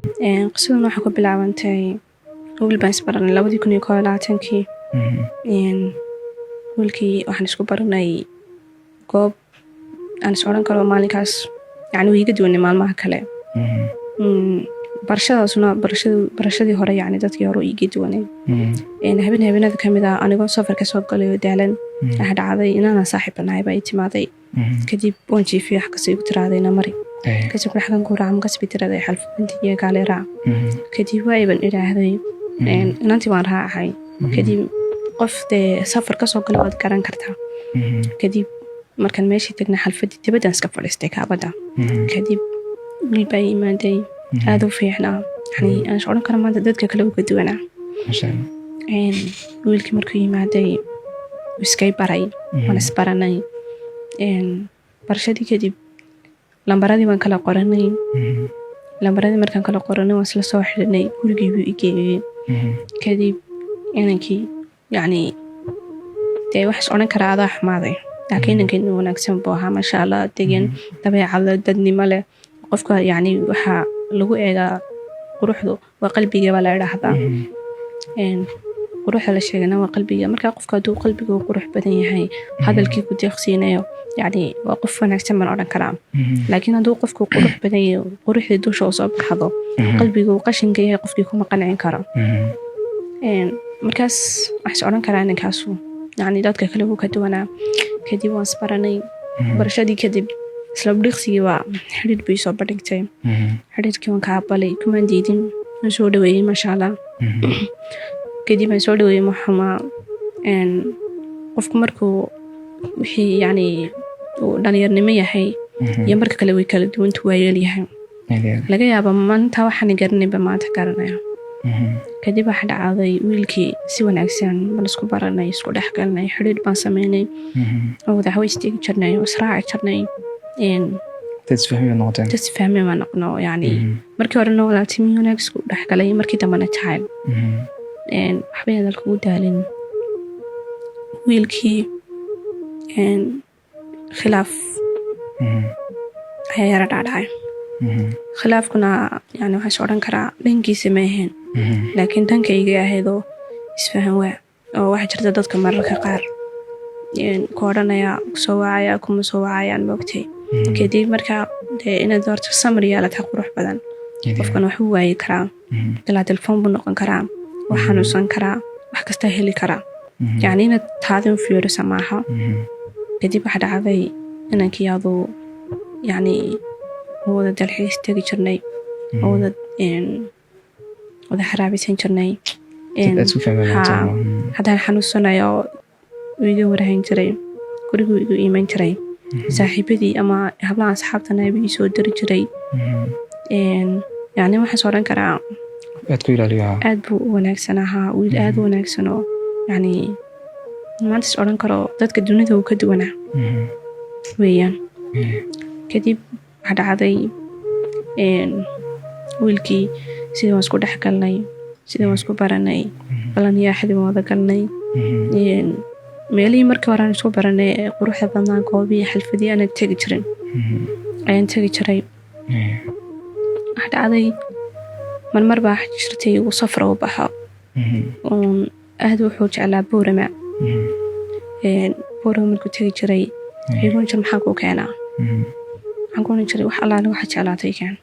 Qisadan waxaa ku bilaabantay wiil baan isbaranay 2021-kii. Wiilkii waxaan isku baranay goob aan is odhan karo maalinkaas yani wuu iga duwanay maalmaha kale. Barashadaasuna barashadii hore, yani dadkii hore iiga duwanay. Habeen habeenada kamid ah, anigoo safar kasoo galay oo daalan, waxaa dhacday inaanan saaxiib nahay baa ii timaaday. Kadib waan jiifiyay, wax kasta igu tiraaday na mari. Kadib xagan ku raaca markaas bay tiraday xalfadintiiyo kaale raac. Kadib waaban idhaahday, inantii baan raacay. Kadib qof dee safar kasoo galay waad garan kartaa. Kadib markaan meeshii tagnay, xalfadii dibadaan iska fadhiistay kaabada. Kadib wiil baa imaaday aada u fiicnaa, yani aan is odhan karo maanta dadka kale uga duwanaa. Wiilkii markuu yimaaday iskay baray, waan isbaranay. Barashadii kadib lambaradii baan kala qoranay. Lambaradii markaan kala qoranay, waan isla soo xidhinay, gurigii buu i geeyey. Kadib inankii yacni dee waxaa is odhan karaa adaa xumaaday, laakiin inankii nin wanaagsan buu ahaa, maasha Allah, degan, dabeecad dadnimo leh. Qofka yacni waxaa lagu eegaa quruxdu waa qalbiga baa la idhaahdaa. Quruxda la sheegana waa qalbiga. Marka qofka hadduu qalbiga uu qurux badan yahay, hadalkii ku deeqsiinayo, yacni waa qof wanaagsan baan odhan karaa. Laakiin hadduu qofku qurux badan yahay, quruxdii dusha uu soo baxdo, qalbiga uu qashinka yahay, qofkii kuma qancin karo. Markaas waxaa is odhan karaa ninkaasu yacni dadka kale wuu ka duwanaa. Kadib waan isbaranay. Barashadii kadib isla dhiqsigii waa xidhiidh bay soo bandhigtay. Xidhiidhkii waan ka aqbalay, kumaan diidin, waan soo dhaweeyey, maasha Allah. Kadib aan soo dhaweeyey, maxuma qofku markuu wixii yacni uu dhalinyarnimo yahay iyo marka kale way kala duwantu, waayeel yahay. Laga yaaba maanta waxaan garanayba maanta garanaya. Kadib waxa dhacday wiilkii si wanaagsan baan isku baranay, isku dhex galnay, xidhiidh baan sameynay oo wada hawa isteegi jirnay oo israaci jirnay. Dad isfahmi baad noqoteen. Dad isfahmay baan noqno. Yani markii horena walaaltimi wanaag isku dhex galay, markii dambena jacayl. Waxba hadal kugu daalin, wiilkii khilaaf ayaa yara dhacdhacay. Khilaafkuna yani waxaan is odhan karaa dhankiisa ma ahayn, laakiin dhankayga ahaydoo isfahan waa oo waxaa jirta dadka mararka qaar ku odhanaya kusoo wacaya, kuma soo wacayaan, moogtay. Kadib marka dee inaad horta samir yeelataa qurux badan. Qofkan waxuu waayi karaa, ilaa telefoon buu noqon karaa, wax xanuunsan karaa, wax kastaa heli karaa. Yacni inaad taadin fiirisa maaha. Kadib waxaa dhacday inankii aduu yacni wada dalxiis tegi jirnay oo wada xaraabisan jirnay. Dad isku fahmi Haa. noqoteen. Haddaan xanuunsanayo wuu iga warhayn jiray, guriguu igu iman jiray, saaxiibadii ama hablaha asxaabtana buu ii soo diri jiray. Yacni waxaan is odhan karaa Aad ku ilaaliyo ahaa. Aad buu u wanaagsan ahaa, wiil aad u wanaagsan oo yacni maanta is odhan karo dadka dunida uu ka duwanaa weeyaan. Kadib waxaa dhacday wiilkii sidii waan isku dhex galnay, sidii waan isku baranay, ballan yaaxdii waan wada galnay. Meelihii markii hore aan isku baranay ee quruxda badnaa, goobihii xalfadii aanan tegi jirin ayaan tegi jiray. Waxaa dhacday marmar baa jirtay uu safar u baxo. Uun aad wuxuu jeclaa Buurama. Buurama markuu tegi jiray, igu jir, "Maxaa kuu keenaa?" Waxaan ku oran jiray, "Wax allaale waxa jeclaatay keen."